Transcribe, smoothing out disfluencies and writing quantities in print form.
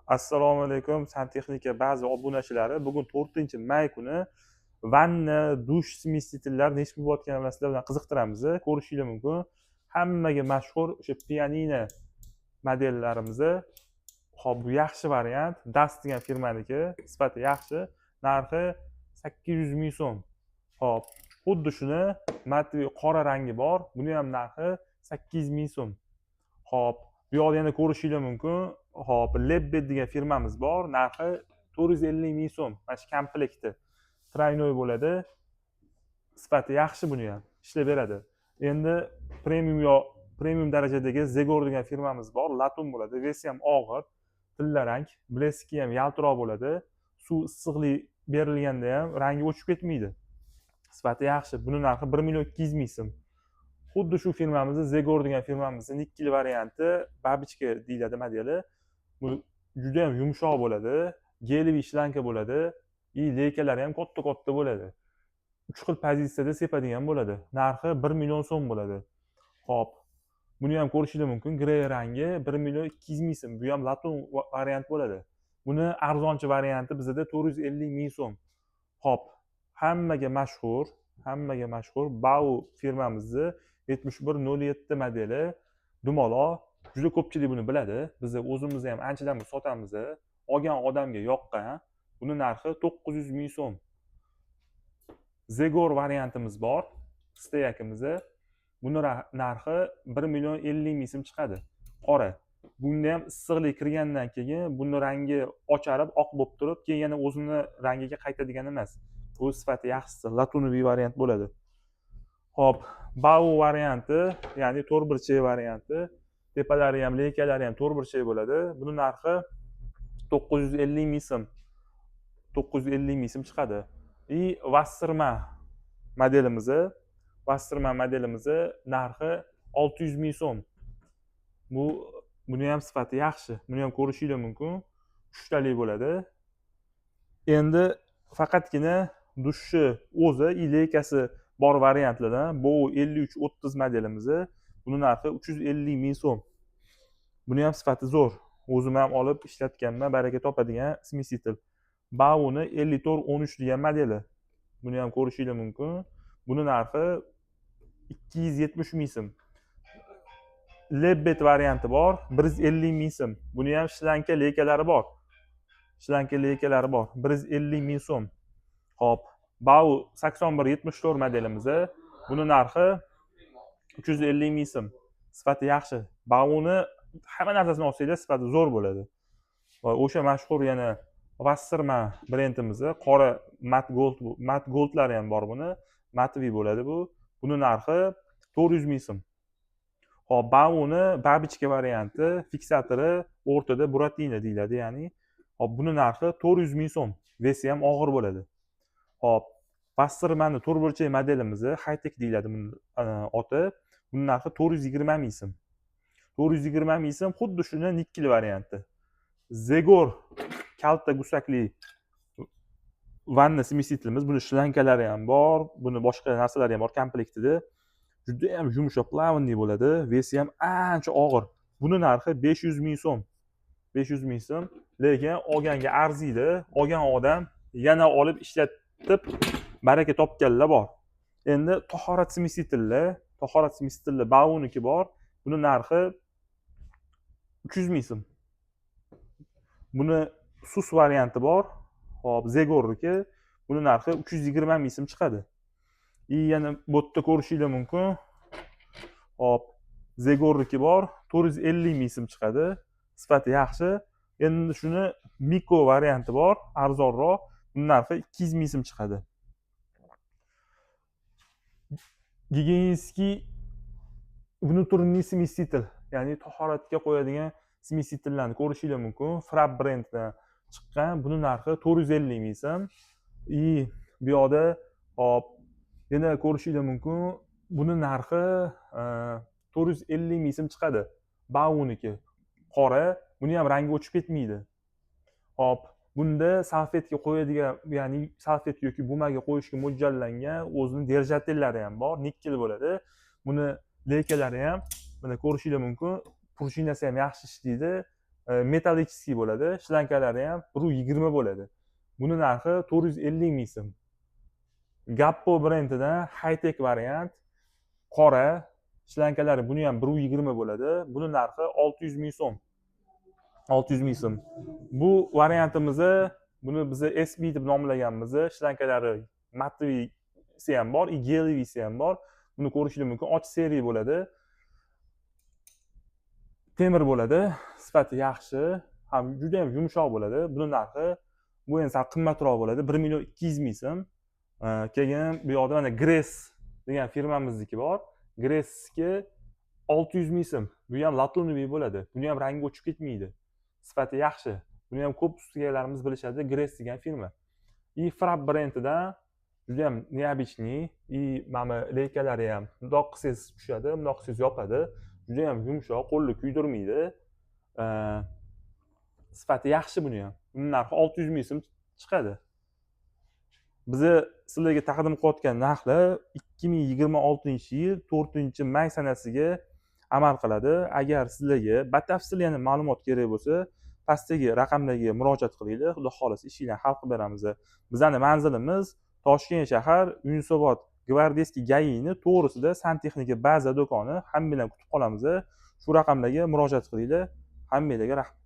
Assalomu alaykum, santexnika ba'zi obunachilari. Bugun 4-may kuni vanna, dush смеситель lar nechi pul bo'layotgani bilan sizlar bilan qiziqtiramiz. Ko'rishingiz mumkin. Hammaga mashhur o'sha pianino modellarimiz. Xo'p, bu yaxshi variant. Dast degan firmaniki, sifati yaxshi. Narxi 800 ming so'm. Xo'p, xuddi shuni матовый qora rangi bor. Buni ham narxi 800 ming so'm. Xo'p, bu yoqda yana ko'rishingiz mumkin. Xo'p, Lebbet degan firmamiz bor. Narxi 450 ming so'm. Mana shu komplekti. Тройной bo'ladi. Sifati yaxshi buni ham. Ishlab beradi. Endi premium yo premium darajadagi Zegor degan firmamiz bor. Latun bo'ladi. Вес i ham og'ir. Tilla rang, блеск i ham yaltiroq bo'ladi. Suv issiqlik berilganda ham rangi o'chib ketmaydi. Sifati yaxshi. Buni narxi 1 million 200 ming so'm. Xuddi shu firmamizni, Zegor degan firmamizni nikkel varianti, бабочка deyiladi modeli. Bu juda ham yumshoq bo'ladi. Гелевый шланга bo'ladi. И лейка lari ham katta-katta bo'ladi. 3 xil pozitsiyada sepadigan bo'ladi. Narxi 1 million so'm bo'ladi. Xo'p, buni ham ko'rishingiz mumkin. Grey rangi 1 million 200 ming so'm. Bu ham latun variant bo'ladi. Buni arzonchi varianti bizada 450 ming so'm. Xo'p, hammaga mashhur Bau firmamizni 7107 modeli dumaloq. Juda ko'pchilik buni biladi. Biz o'zimiz ham anchadan beri sotamiz. Olgan odamga yoqqan. Buni narxi 900 ming so'm. Zegor variantimiz bor. Стояк imiz. Buni narxi 1 million 50 ming so'm chiqadi. Qora. Bunda ham issiqlik kirgandan keyin buni rangi ocharib, oq bo'lib turib, keyin yana o'zini rangiga qaytadigan emas. Bu sifati yaxshisi, латуновый variant bo'ladi. Xo'p, Bau varianti, ya'ni to'rtburchak varianti. Tepalari ham, лейка lari ham to'rtburchak bo'ladi. Buni narxi 950 ming so'm. 950 ming so'm chiqadi. И Wasserman modelimizni narxi 600 ming so'm. Buni ham sifati yaxshi. Buni ham ko'rishinglar mumkin. Uchtalik bo'ladi. Endi faqatgina dushni o'zi и лейка si bor variantlardan bu 5330 modelimizni, buni narxi 350 ming so'm. Buni ham sifati zo'r. O'zim ham olib ishlatganman, baraka topadigan смеситель. Bauni 5413 degan modeli. Buni ham ko'rishinglar mumkin. Buni narxi 270 ming so'm. Lebbet varianti bor, 150 ming so'm. Buni ham шланга, лейка lari bor. Шланга, лейка lari bor. 150 ming so'm. Xo'p, Bau 8174 modelimiz. Buni narxi 350 ming so'm. Sifati yaxshi. Bauni hamma narsasini olsanglar, sifati zo'r bo'ladi. Va o'sha mashhur yana Wasserman brendimizni qora mat gold, mat goldlari ham bor buni. Матовый bo'ladi bu. Buni narxi 400 ming so'm. Xo'p, Bauni бабочка varianti, fiksatori o'rtada, Buratino deyiladi, ya'ni. Xo'p, buni narxi 400 ming so'm. Вес i ham og'ir bo'ladi. Xo'p, Wassermanni to'rtburchak modelimizni, high-tech deyiladi buni oti. Buni narxi 420 ming so'm. 420 ming so'm, xuddi shuni nikkel varianti. Zegor kalta gusakli vanna смеситель imiz, buni шланга lari ham bor, buni boshqa narsalari ham bor komplektida. Juda ham yumshoq, плавный bo'ladi, вес i ham ancha og'ir. Buni narxi 500 ming so'm. 500 ming so'm, lekin olganga arziydi. Olgan odam yana olib ishlatib baraka topganlar bor. Endi tahorat смеситель lar Bauniki bor. Buni narxi 300 ming so'm. Buni sus varianti bor. Xo'p, Zegorniki. Buni narxi 320 ming so'm chiqadi. И yana bu yerda ko'rishinglar mumkin. Xo'p, Zegorniki bor, 450 ming so'm chiqadi. Sifati yaxshi. Endi shuni Miko varianti bor, arzonroq. Buni narxi 200 ming so'm chiqadi. Гигиенический внутренний смеситель, ya'ni tahoratga qo'yadigan смеситель larni ko'rishinglar mumkin. Frab brendidan chiqqan. Buni narxi 450 ming so'm. И bu yoqda, hop, yana ko'rishinglar mumkin. Buni narxi 450 ming so'm chiqadi. Bauniki. Qora, buni ham rangi o'chib ketmaydi. Hop, bunda salfetka qo'yadigan, ya'ni salfetka yoki бумага qo'yishga mo'ljallangan o'zini держатель lari ham bor, nikkel bo'ladi. Buni лейка lari ham, mana, ko'rishinglar mumkin. Пружина si ham yaxshi ishlaydi. Металлический bo'ladi, shlankalari ham 1,20 bo'ladi. Buni narxi 450 000 so'm. Gappo brendidan high tech variant, qora, shlankalari buni ham 1,20 bo'ladi. Buni narxi 600 000 so'm, 600 000 so'm. Bu variantimizni, buni biza SB deb nomlaganmiz. Shlankalari матовый si ham bor и гелевый si ham bor. Buni ko'rishingiz mumkin, och серый bo'ladi, temir bo'ladi, sifati yaxshi ham, juda ham yumshoq bo'ladi. Buni narxi, bu endi sal qimmatroq bo'ladi, 1 200 000 so'm. Keyin bu yoqda mana Gres degan firmamizniki bor. Gresniki 600 000 so'm. Bu ham латуновый bo'ladi, buni ham rangi o'chib ketmaydi, sifati yaxshi. Buni ham ko'p ustalarimiz bilishadi, Gres degan firma. И Frap brendidan juda ham необычный, и mana bu лейка lari ham bundoq qilsangiz tushadi, bundoq qilsangiz yopadi, juda ham yumshoq, qo'lni kuydirmaydi. Sifati yaxshi buni ham. Buni narxi 600 000 so'm chiqadi. Biza sizlarga taqdim qilayotgan narxlar 2026-yil 4-may sanasiga amal qiladi. Agar sizlarga batafsil yana ma'lumot kerak bo'lsa, pastdagi raqamlarga murojaat qilinglar. Xudo xohlasa, ishinglarni hal qilib beramiz. Bizani manzilimiz Toshkent shahar, Yunusobod, Gvardeyskiy ГАИ ni to'g'risida Santexnika baza do'koni. Hammanglarni kutib qolamiz. Shu raqamlarga murojaat qilinglar. Hammanglarga rahmat.